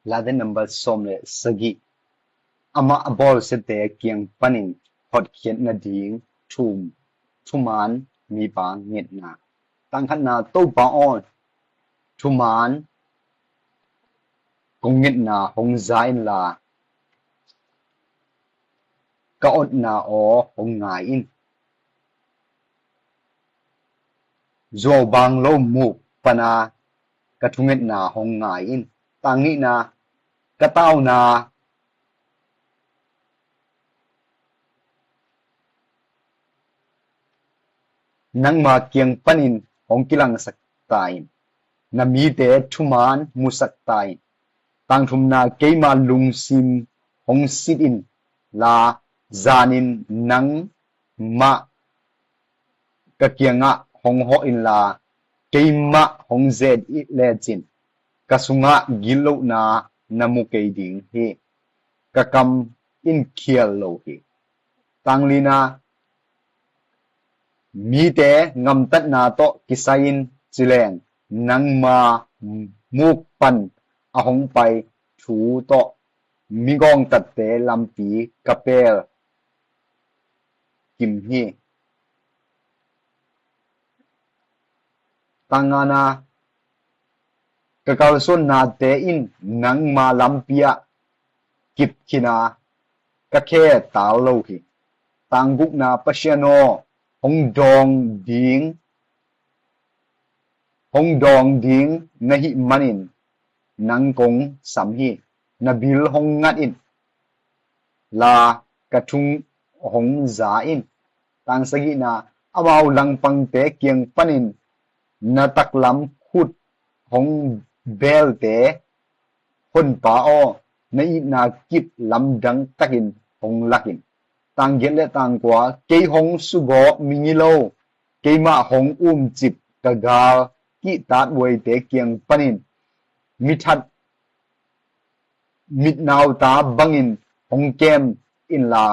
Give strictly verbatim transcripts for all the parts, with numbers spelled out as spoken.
Late number sawm le sagih. Amah a bawlsiate kiang panin hotkhiat nading thum, thuman mipa ngetna. Tang khatna, Topa aw, thuman kong ngetna hong za inla, ka otna aw hong ngai in. Zuau bang lo muk pana ka thungetna hong ngai in. Tang nihna, ka tauna nangma kiang panin hong kilangsak ta in, na mite thuman musak ta in. Tang thumna, keima lungsim hong sit inla, zanin nangmah ka kiangah hong hawh inla, keimah hong zet lecin ka sungah gitlohna na mu kei ding hi. Ka kam in khial lo hi. Tang lina, mite gamtatna tawh kisai-in ci leng, nangma muk pan a hong pai thu tawh migawngtatte lampi ka pel kim hi. Tang ngana, ka kalsuannate in nangma lampi ah kip khin a, ka khe tal lo hi. Tang gukna, Pasian aw, hong dawng ding, hong dawng ding na hih manin nang kong sam hi. Na bil hong ngat inla, ka thu hong za in. Tang sagihna, amau langpangte kiang panin na taklam khut hong belte, Honpa aw, na itna kip lamdang takin hong lak in. Tang giat le tang kua, kei hong sugawh migilo, keimah hong umcip ka gal kihtakbuaite kiang panin mithat mitnauta bangin hong kem inla,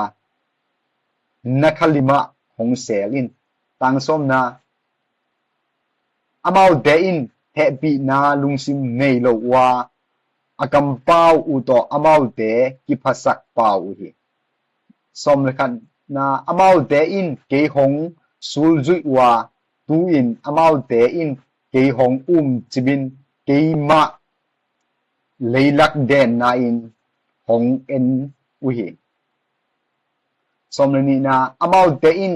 na khalimah hong sel in. Tang sawmna, amaute in hehpihna lungsim nei lo uh a, a kampau uh tawh amaute kiphasak pau uh hi. Sawm le khatna, amaute in kei hong sulzuih uh a, tu-in amaute in kei hong umcipin keimah leilak denna-in hong en uh hi. Sawm le nihna, amaute in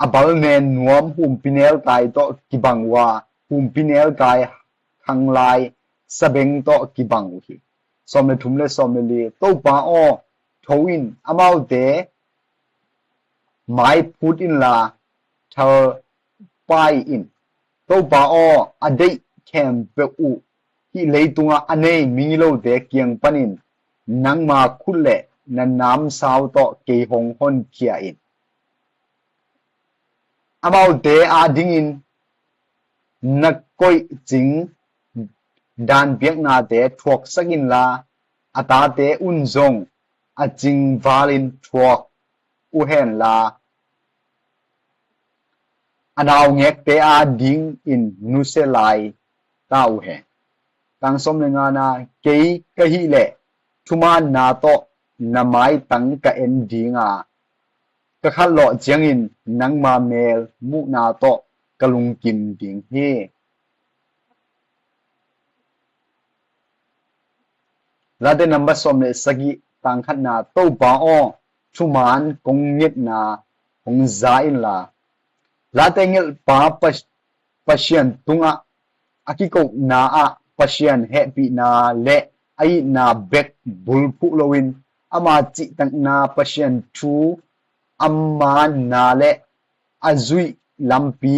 a balnen nuam humpinelkai tawh kibang uh a, humpinelkai khanglai sabeng tawh kibang uh hi. Sawm le thum le sawm le li, Topa aw, tho in, amaute mai phut inla, thalpai in. Topa aw, a deih khempeuh uh hih leitungah a nei migilote kiang panin nangma khut le na namsau tawh kei hong honkhia in. Amaute adingin na koihcing danpiaknate thuaksak inla, a tate un zong a cingvalin thuak uh henla, a naungekte adingin nusia lai ta uh hen. Tang sawm le ngana, kei ka hih leh thumaanna tawh na maitang ka en dinga, ka khatlawh ciangin nangma mel muhna tawh ka lungkim ding hi. Late number sawm le sagih, tang khatna, Topa aw, thuman kong ngetna hong za inla. Late ngelhpa Pa- Pasian tungah a kikohna ah Pasian hehpihna le a itna bek bulphuh loin, ama cihtakna Pasian thu a maanna le a zuih lampi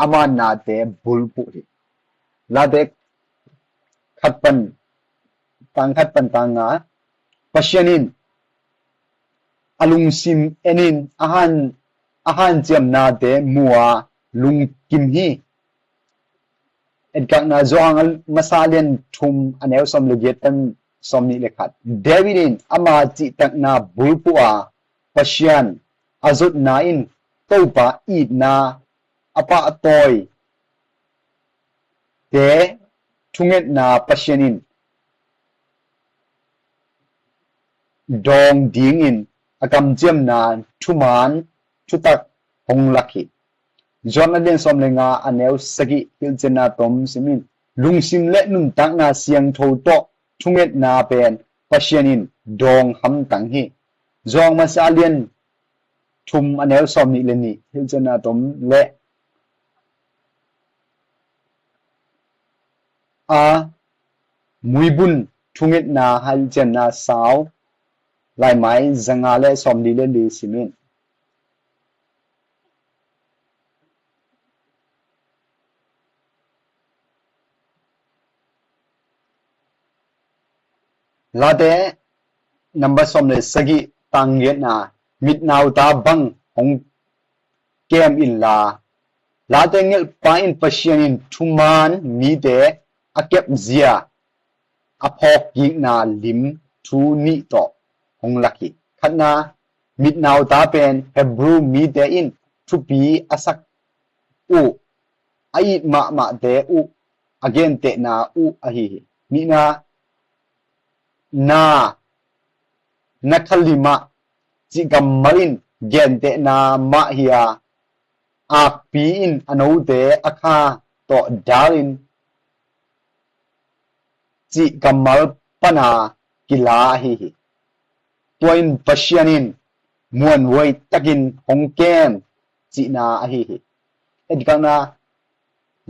a maannate bulphuh hi. Late khat pan, tang khat pan tang nga, Pasian in a lungsim enin a han, a hanciamnate mu a lungkim hi. Etkakna, Johan a masa lian thum a neu sawm le giat pan sawm nih le khat. David in ama cihtakna bulphuh a, Pasian a zotna in Topa itna a pahtawi te thungetna Pasian in dawng dingin a kamciamna thuman thutak hong lak hi. Johan a lian sawm le nga a neu sagih hilhcianna tom simin, lungsim le nuntakna siangtho tawh thungetna pen Pasian in dawng hamtang hi. Johan masa a lian thum a neu sawm nih le nih hilhcianna tom le a muibun thungetna hilhcianna sau laimai zanga le sawm li le li simin. Late number sawm le sagih tang giatna, mitnauta bang hong kem inla. Late ngelhpa in Pasian in thuman mite a kepzia a phawkkikna lim thu nih tawh hong lak hi. Khatna, mitnauta pen Hebrew mite in thupi a sak uh, a it mahmahte uh a gentehna uh ahi hi. Nihna, na, na khalimah cih kammal in gentehna mah hi a, akpi in a note a kha tawh dalin cih kammal pana kila ahi hi. Tua in Pasian in muanhuai takin hong kem cihna ahi hi. Etkakna,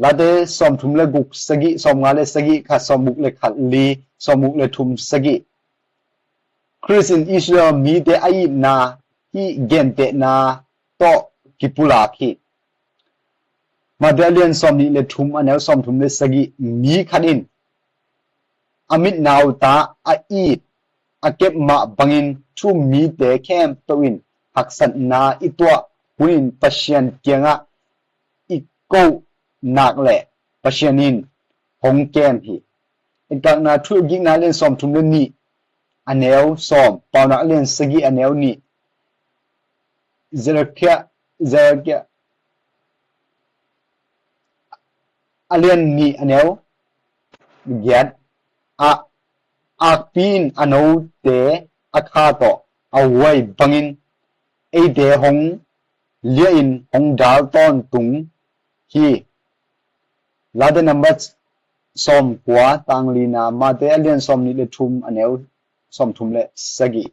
Late sawmthum le guk sagih, sawmnga le sagih khat, sawmguk le khat li, sawmguk le thum sagih. Khrist in Israel mite a itna hih gentehna tawh kipulak hi. Mate a lian sawmnih le thum a neu sawmthum le sagih, mi khat in a mitnauta a it a kep mah bangin thu-um mite khempeuh in haksatna i tuah hunin Pasian kiangah i koh nak leh Pasian in hong kem hi. Etkakna, Thuhilhkikna a lian sawmthum le nih a neu sawm, Paunak a lian sagih a neu nih, Zedekiah, Zedekiah a lian nih a neu giat ah, akpi in a note a kha tawh a huai bangin eite hong liahin hong dal tawntung hi. Late number sawmkua tang lina, Mate a lian sawmnih le thum a neu sawmthum le sagih.